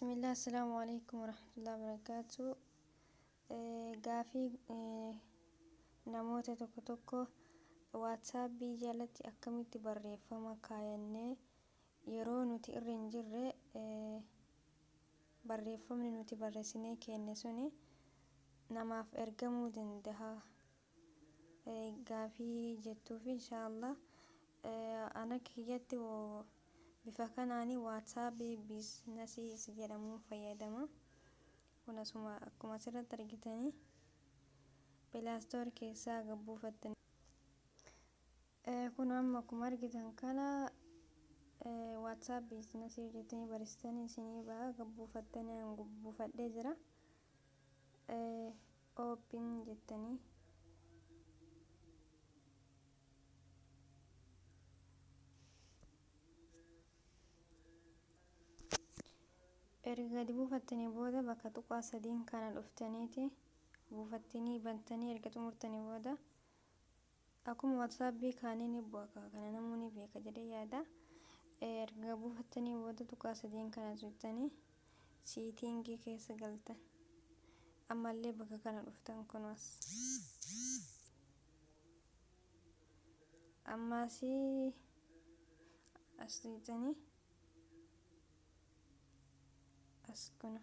Bismillah, assalamu alaikum warahmatullahi wabarakatuh. Gaafii namoota tokko tokko WhatsAppii jalatti akkamitti barreeffama kaayannee yeroo nuti irra hin jirre barreeffamni nuti barreessinee kenne suni namaaf ergamuu danda'a gaafii jettuuf, inshaallah ana kiyyatti bifa kanaanii WhatsApp Business isa jedhamuun fayyadama. Kun asuma akkuma asirratti argitanii Play Store keessaa gabbuufattanii. Kun amma akkuma argitan kana WhatsApp Business hojjettanii barreessitanii isinii ba'a, gabbuufattanii buufadhee jira. Open jettanii erga gadi buufattanii booda bakka tuqaa sadiin kana dhuftaniiti buufattanii bantanii, erga xumurtanii booda akkuma WhatsAppii kaanii ni bu'a, kana namoonni beeka jedhee yaada. Erga buufattanii booda tuqaa sadiin kana tuqxanii setting keessa galtan. Ammallee bakka kana dhuftan, kunuas ammaasii as tuqxanii as kuna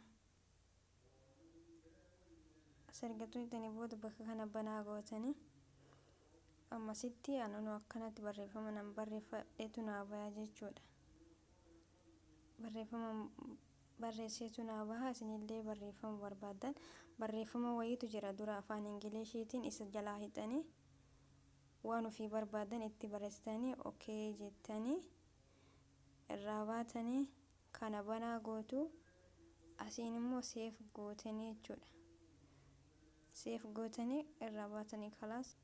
as erga tuqxanii booda bakka kana banaa gootanii ammasitti anunu akkanatti barreeffama nan barreeffadheetu naa baya jechuudha. Barreeffama barreesseetu naa baha. Isinillee barreeffama barbaadan, barreeffama wayiitu jira dura afaan Ingiliishiitiin, isa jalaa hixanii waan ofii barbaadan itti barreessitanii okay jettanii irraa baatanii kana banaa gootu. Asiin immoo save gootanii jechuudha. Save gootanii irraa baatanii kalaas.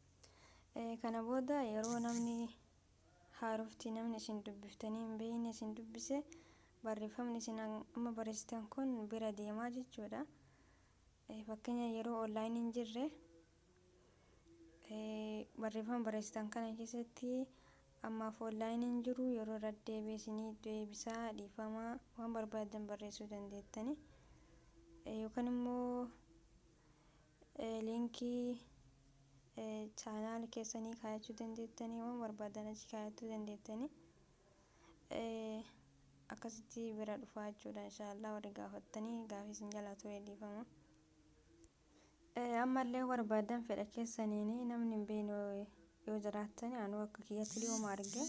Kana booda yeroo namni haarofti, namni isin dubbiftanii hin beekne isin dubbise, barreeffamni isin amma barreessitan kun bira deemaa jechuudha. Fakkeenya yeroo online hin jirre barreeffama barreessitan kana keessatti ammaaf online hin jiru, yeroo irra deebi'ee isinii deebisaa, dhiifamaa, waan barbaadan barreessuu dandeettani. Yookaan immoo linkii channel keessanii kaayachuu dandeettanii, waan barbaadan achi kaayachuu dandeettanii, akkasitti bira dhufaa jechuudha. Inshaallah warri gaafattanii gaafii isin jalaa ture, dhiifama. Ammallee barbaadan fedha keessaniin namni hin beekne yoo jiraattan, anuu akka kiyyatti dhiyooma arge.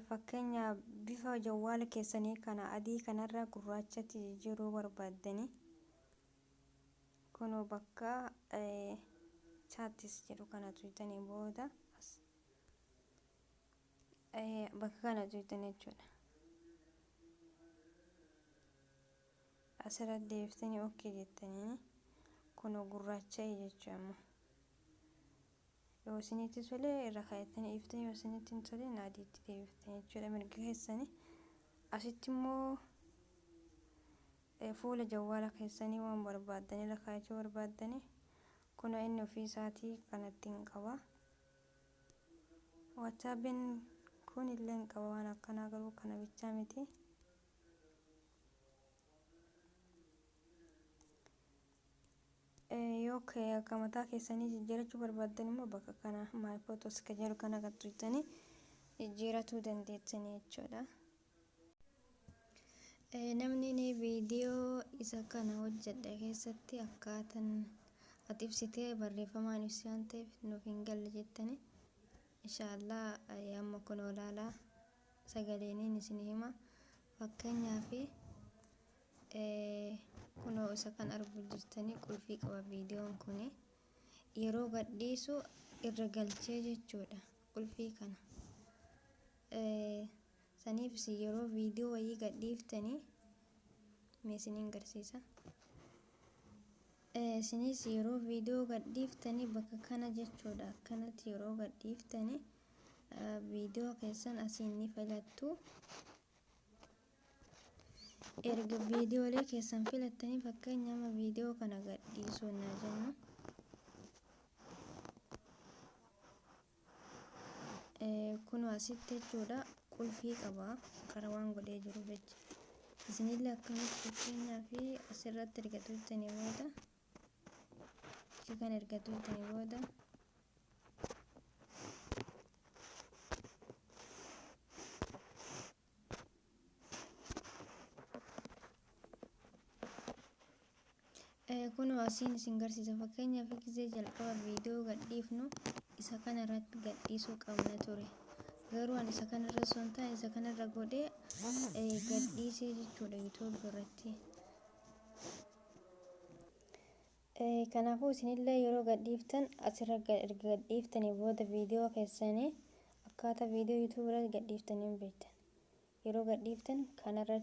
Fakkeenya bifa jawwaala keessanii kana adii kanarra gurraachatti jijjiiruu barbaaddanii, kunoo bakka chats jedhu kana tuqxanii booda bakka kana tuqxanii jechuudha. Asirratti deebiftanii okay jettanii kunoo gurraacha'e jechuudha amma. Yoo isinitti tole irra kaa'attanii dhiiftanii, yoo isinitti hin tole adiitti deebiftanii jechuudha, mirga keessanii. Asitti immoo fuula jawwaala keessanii waan barbaaddanii irra kaa'achuu barbaaddanii, kunoo inni ofii isaatii kanatti hin qaba. WhatsAppiin kun illee hin qaba waan akkanaa, garuu kana bichaa miti. Yoo akka mataa keessanii jijjiirachuu barbaaddan immoo bakka kana my photos ka jedhu kana tuqxanii jijjiiratuu dandeettanii jechuudha. Namni ni viidiyoo isa kana hojjedhe keessatti akkaataan ati ibsitee barreeffamaan ibsi waan ta'eef nuuf hin galle jettani. Inshaallah amma kun olaalaa sagaleeniin isin hima. Fakkeenyaaf kunoo isa kan arguu jirtanii qulfii qaba viidiyoon kuni. Yeroo gadhiisu irra galchee jechuudha qulfii kana. Saniif isin yeroo viidiyoo wayii gadhiiftanii, mee isiniin garsiisa. Isinis yeroo viidiyoo gadhiiftanii bakka kana jechuudha, akkanatti yeroo gadhiiftanii viidiyoo keessan asiin ni filattu. Erga viidiyoolee keessan filattanii, fakkeenya amma viidiyoo kana gadhiisuu naa jennu. Kun asitti jechuudha qulfii qaba qara waan godhee jiruuf jecha. Isinillee akkamitti, fakkeenyaa fi asirratti erga tuqxanii booda, ishee kana erga tuqxanii booda, kunoo asiin isin garsiisa. Fakkeenyaaf, gisee jalqaba viidiyoo gadhiifnu isa kana irratti gadhiisuu qabna ture. Garuu ani isa kanarra osoo hin taane isa kanarra godhee gadhiisee jechuudha YouTube irratti. Kanaafuu isinillee yeroo gadhiiftan, asirra erga gadhiiftanii booda, viidiyoo keessanii akkaataa viidiyoo YouTube irratti gadhiiftanii hin beektan. Yeroo gadhiiftan kanarra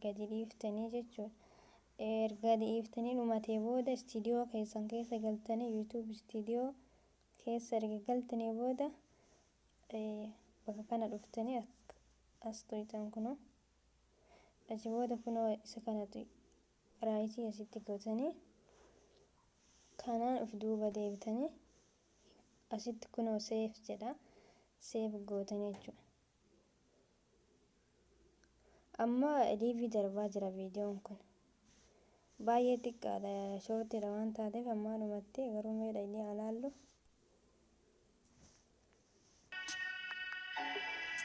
gadi dhiiftanii jechuudha. Erga gadi dhiiftanii dhumatee booda, istiidiyoo keessan keessa galtanii, YouTube Studio keessa erga galtanii booda, bakka kana dhuftanii as tuqxan. Kunoo achi booda kunoo isa kana right asitti gootanii, kanaan of duuba deebitanii, asitti kunoo save jedha, save gootanii jechuudha. Amma live darbaa jira. Viidiyoon kun baay'ee xiqqaadha, shortiidha waan taateef ammaa dhumatti garuu meedha inni alaallu.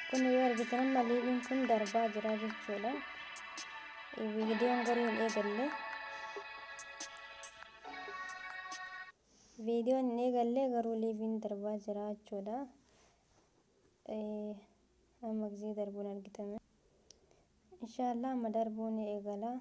Kun yoo argitan amma liveiin kun darbaa jira jechuudha. Viidiyoon garuu hin eegalle. Viidiyoon hin eegalle, garuu liveiin darbaa jira jechuudha. Amma gisee darbuun argitame. Inshaallah amma darbuun eegala.